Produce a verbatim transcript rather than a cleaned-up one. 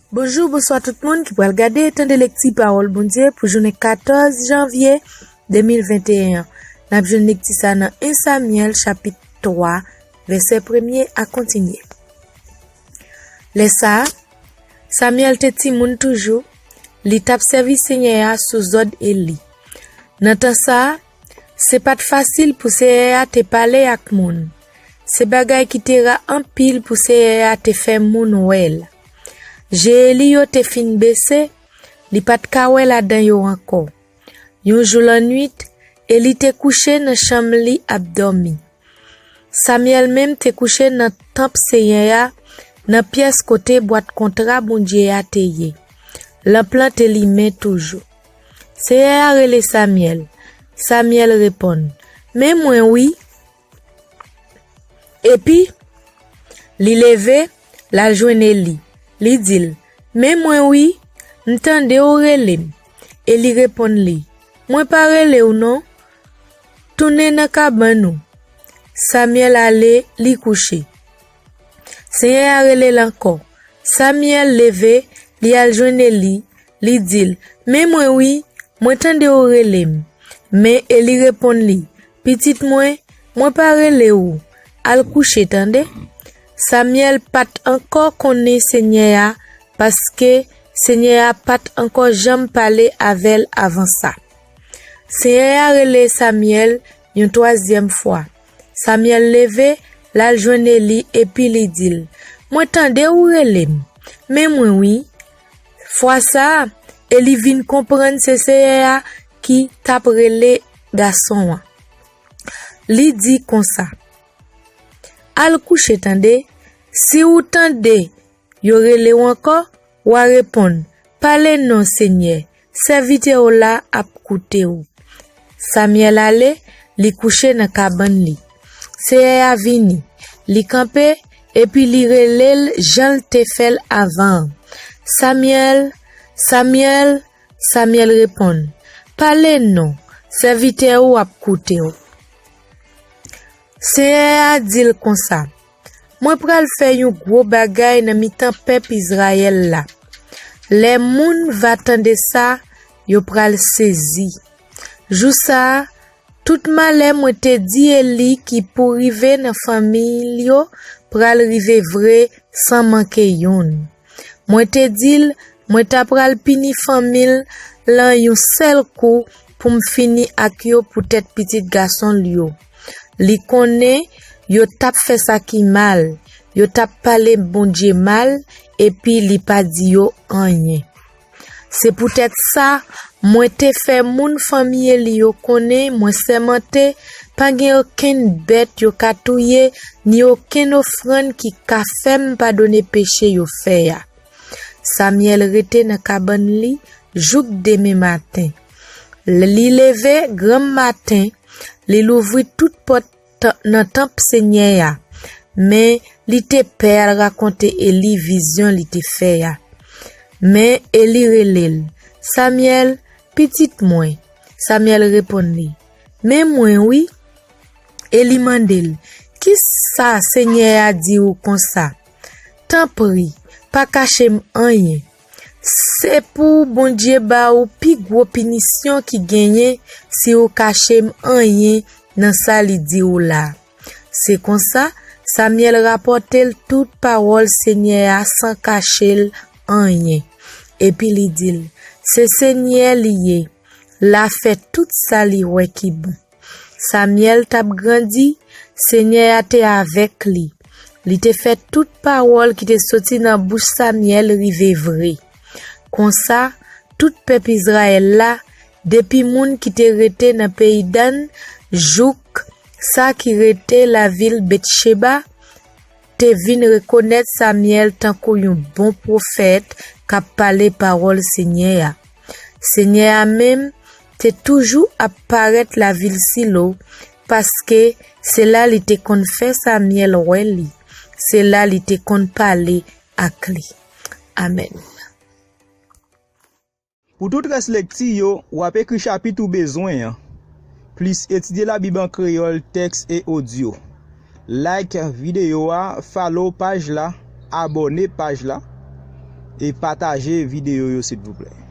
Bonjou, bonswa tout moun ki pral gade e tande lekti pawòl Bondye pou jounen katòz janvye de mil venteyen an. N ap jwenn lekti sa nan en Samyèl chapit twa, vèsè premye a kontinye. Lè sa a, Samyèl te timoun toujou, li t ap sèvi Senyè a sou zòd Eli. Nan tan sa a, se pa t fasil pou Senyè a te pale ak moun. Se bagay ki te ra anpil pou Senyè a te fè moun wè l. Je Eli yo te fin bese, li pa t ka wè ladan yo ankò. Yon jou lannuit, Eli te kouche nan chanm li ap dòmi. Samyèl menm te kouche nan tanp Senyè a, nan pyès kote bwat kontra Bondye a te ye. Lanp lan te limen toujou. Senyè a rele Samyèl. Samyèl reponn, "Men mwen wi." Epi, li leve, l al jwenn Eli. Li di l, "Men mwen wi, m tande w rele m." Eli reponn li, "Mwen pa rele w non. Tounen nan kabann ou." Samyèl ale, li kouche. Senyè a rele l ankò. Samyèl leve, li al jwenn Eli, li di l, "Men mwen wi, mwen tande w rele m." Men Eli reponn li, "Pitit mwen, mwen pa rele w. Al kouche, tande." Samyèl pa t ankò konnen Senyè a, paske Senyè a pa t ankò janm pale avè l avan sa. Senyè a rele Samyèl yon twazyèm fwa. Samyèl leve, l al jwenn Eli epi li di l, "Mwen tande w rele m. Men mwen wi." Fwa sa a, Eli vin konprann se Senyè a ki t ap rele gason an. Li di konsa, "Al kouche, tande. Si w tande yo rele w ankò, w a reponn, 'Pale non, Senyè, sèvitè w la ap koute w.'" Samyèl ale, li kouche nan kabann li. Senyè a vini, li kanpe, epi li rele l jan l te fè l avan an, "Samyèl, Samyèl." Samyèl reponn, "Pale non, sèvitè ou ap koute w." Senyè a di l konsa, "Mwen pral fè yon gwo bagay nan mitan pèp Izrayèl la. Lè moun va tande sa, yo pral sezi. Jou sa a, tout malè mwen te di Eli ki pou rive nan fanmi l yo pral rive vre san manke youn. Mwen te di l, mwen ta pral pini fanmi l lan yon sèl kou pou m fini ak yo poutèt pitit gason l yo. Li konnen yo t ap fè sa ki mal, yo t ap pale Bondye mal, epi li pa di yo anyen. Se poutèt sa, mwen te fè moun fanmi Eli yo konnen mwen sèmante pa gen okenn bèt yo ka touye, ni okenn ofrann ki ka fè m padone peche yo fè a." Samyèl rete nan kabann li jouk demen maten. Li leve granm maten, li louvri tout pòt tan-, nan tanp Senyè a, men li te pè al rakonte Eli vizyon li te fè a. Men Eli rele l, "Samyèl, pitit mwen." Samyèl reponn li, "Men mwen wi." Eli mande l, "Kisa Senyè a di w konsa? Tanpri, pa kache m anyen. Se pou Bondye ba ou pi gwo pinisyon ki genyen si ou kache m anyen nan sa li di w la." Se konsa, Samyèl rapòte l tout pawòl Senyè a san kache l anyen. Epi li di l, "Se Senyè li ye, l a fè tout sa li wè ki bon." Samyèl t ap grandi, Senyè a te avèk li. Li te fè tout pawòl ki te soti nan bouch Samyèl rive vre. Konsa, tout pèp Izrayèl la, depi moun ki te rete nan peyi Dann jouk sa ki rete lavil Betcheba, te vin rekonèt Samyèl tankou yon bon pwofèt k ap pale pawòl Senyè a. Senyè a menm te toujou ap parèt lavil Silo, paske se la li te konn fè Samyèl wè li, se la li te konn pale ak li. Amèn. Pou tout rès lekti yo, w ap ekri chapit ou bezwen an. Plis etidye Labib an kreyòl, tèks e odyo. Like videyo a, follow paj la, abòne paj la. E pataje videyo yo silvouplè.